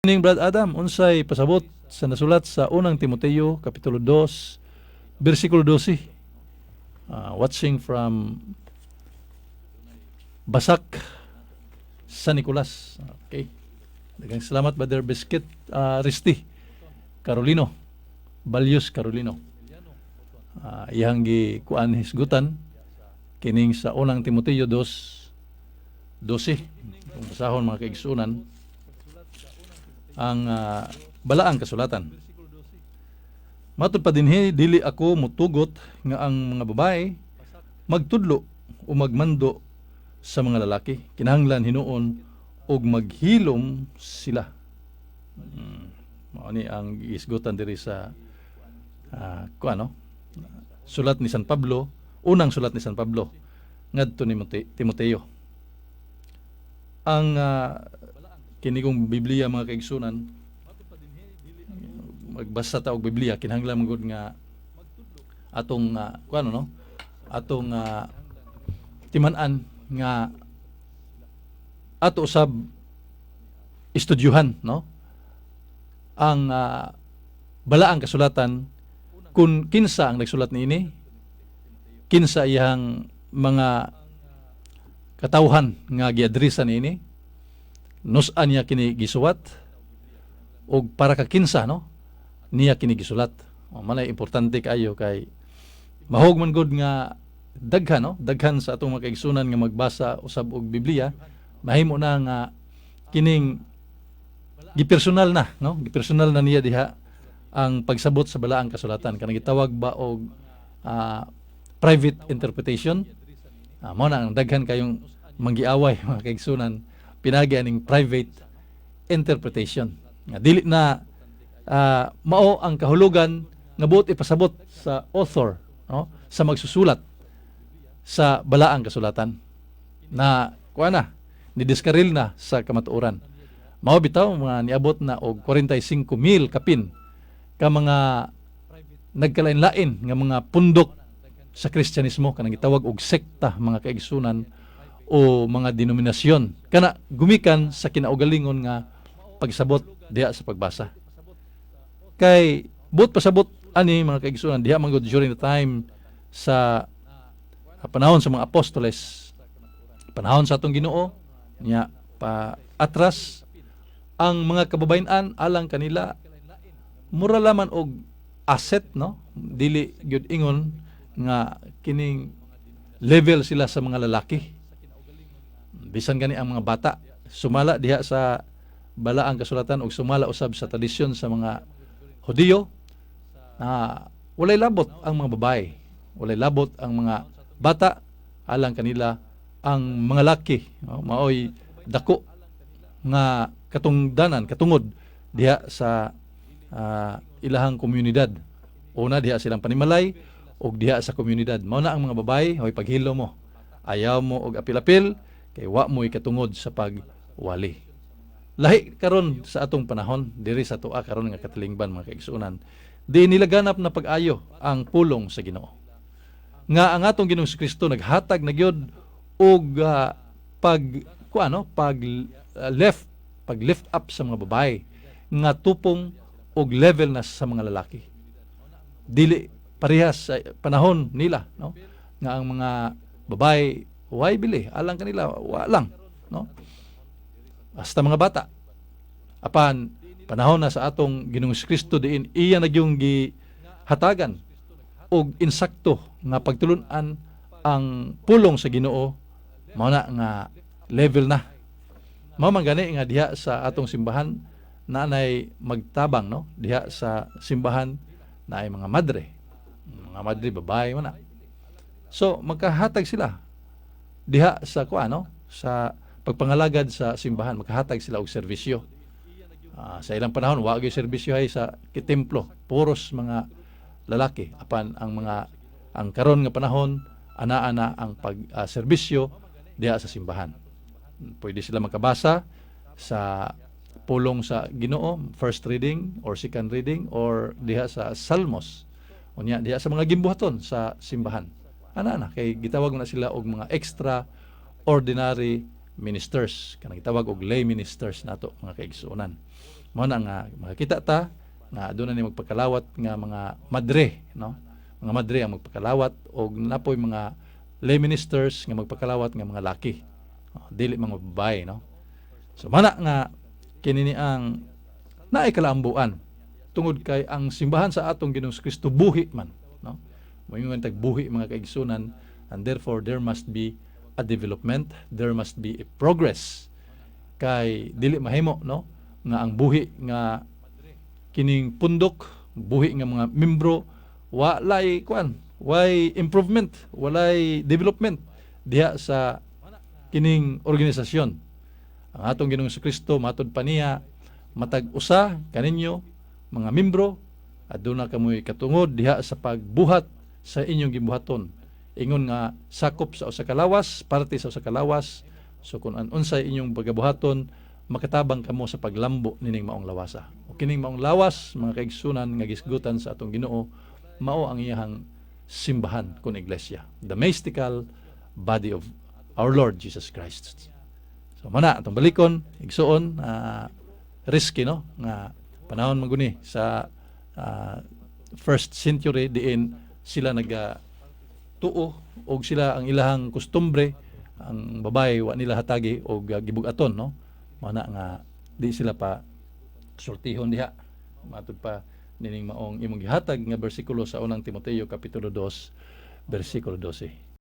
Evening, Brad Adam, unsay pasabot sa nasulat sa Unang Timoteo kapitulo 2 bersikulo 12? Watching from Basak, San Nicolas. Okay. Daghang salamat, Brother Biscuit Risti Carolino Balyos Carolino. Iyang gi kuan hisgutan kining sa Unang Timoteo 2:12. Kung basahon, mga kaigsunan, ang balaang kasulatan. Matud pa dinhi, dili ako mutugot nga ang mga babae magtudlo o magmando sa mga lalaki. Kinahanglan hinuon og maghilom sila. Mao ni ang gihisgutan diri sa kuan, no? Sulat ni San Pablo, unang sulat ni San Pablo ngadto ni Timoteo. Ang kini kong Biblia, mga kaigsunan, magbasa ta og Biblia, kinahanglan man gud nga atong kuano, no, atong timan-an nga ato usab estudyuhan, no, ang balaang kasulatan, kung kinsa ang nagsulat niini, kinsa iyang mga katawhan nga giadresa niini, nus-a niya kini gisuwat, og para ka kinsa, no, niya kini gisulat. O, manay importante kaayo kay mahog man gud nga daghan, no, daghan sa atong mga kaigsunan nga magbasa usab og Biblia, mahimo na nga kining gipersonal na, no, gipersonal na niya diha ang pagsabot sa balaang kasulatan, kanang gitawag ba og private interpretation. Mao na ang daghan kayong manggiaway, mga kaigsunan, pinagi aning private interpretation nga dili na mao ang kahulugan nga buot ipasabot sa author, no, sa magsusulat sa balaang kasulatan, na kuha na ni diskaril na sa kamatuoran. Mao bitaw mga niabot na og 45,000 kapin ka mga nagkalain-lain nga mga pundok sa Kristyanismo, kanang gitawag og sekta, mga kaigsunan, o mga denominasyon, kana gumikan sa kinaugalingon nga pagsabot diha sa pagbasa, kay buot pasabot ani, mga kaigsunan, diha man gud during the time sa panahon sa mga apostoles, panahon sa atong Ginoo niya pa atras, ang mga kababayen-an alang kanila mura laman og asset, no? Dili gyud ingon nga kining level sila sa mga lalaki. Bisan gani ang mga bata, sumala diha sa balaang kasulatan ug sumala usab sa tradisyon sa mga Hudiyo na walay labot ang mga babae, walay labot ang mga bata. Alang kanila, ang mga laki, no, maoy dako nga katungdanan, katungod diha sa ilahang komunidad. Una, diha silang panimalay ug diha sa komunidad. Mao na ang mga babae, hoy, paghilo mo, ayaw mo og apil-apil kay wa mo'y katungod sa pagwali. Lahi karon sa atong panahon diri sa atoa karon nga katilingban, mga kaigsuonan, di nilaganap na pag-ayo ang pulong sa Ginoo nga ang atong Ginoong Kristo naghatag na gyud og pag kuano, pag left pag lift up sa mga babae nga tupong og level na sa mga lalaki. Dili parehas sa panahon nila, no, nga ang mga babae way bili alang kanila, wa lang, no, hasta mga bata. Apan panahon na sa atong Ginoong Kristo diin iya na gyung gihatagan og insakto nga pagtulun-an ang pulong sa Ginoo, mao na nga level na. Mao man gani nga diha sa atong simbahan naanay magtabang, no, diha sa simbahan naay mga madre. Mga madre, babae man na. So magkahatag sila diha sa kuan, no, sa pagpangalagad sa simbahan, magkahatag sila og serbisyo. Sa ilang panahon wa gyud serbisyo hay sa kitemplo, puros mga lalaki. Apan ang mga ang karon nga panahon, ana-ana ang pag serbisyo diha sa simbahan. Pwede sila makabasa sa pulong sa Ginoo, first reading or second reading, or diha sa Salmos. Unya diha sa mga gimbuhaton sa simbahan. Ana na kay gitawag na sila og mga extraordinary ministers, kanang gitawag og lay ministers nato, mga kaigsuonan. Mao na nga makakita ta nga aduna ni magpakalawat nga mga madre, no? Mga madre ang magpakalawat og napoy mga lay ministers nga magpakalawat nga mga laki. Oh, dili mga babae, no? So mana nga kini ni ang naay kalaambuan tungod kay ang simbahan sa atong Ginoong Kristo buhi man, no? Moingon tag buhi, mga kaigsunan, and therefore there must be a development, there must be a progress kay dili mahimo, no, nga ang buhi nga kining pundok, buhi nga mga membro, walay kuan, way improvement, walay development diha sa kining organisasyon. Ang atong Ginoong Kristo, matod pa niya, matag usa kaninyo mga membro aduna kamoy katungod diha sa pagbuhat sa inyong gibuhaton, ingon nga sakop sa usa ka lawas, parte sa usa ka lawas. So kung unsay inyong pagabuhaton, makatabang kamo sa paglambo nining maong lawasa. O kining maong lawas, mga kaigsunan, nga gisgutan sa atong Ginoo, mao ang iyahang simbahan kon iglesia, the mystical body of our Lord Jesus Christ. So mana atong balikon, igsuon, risky, no, nga panahon man guni sa first century diin sila naga tuo og sila ang ilahang kustumbre, ang babae wa nila hatagi og gibug-aton, no? Mao na nga di sila pa sultihon diha matud pa nining maong imong gihatag nga bersikulo sa Unang Timoteo kapitulo 2 bersikulo 12.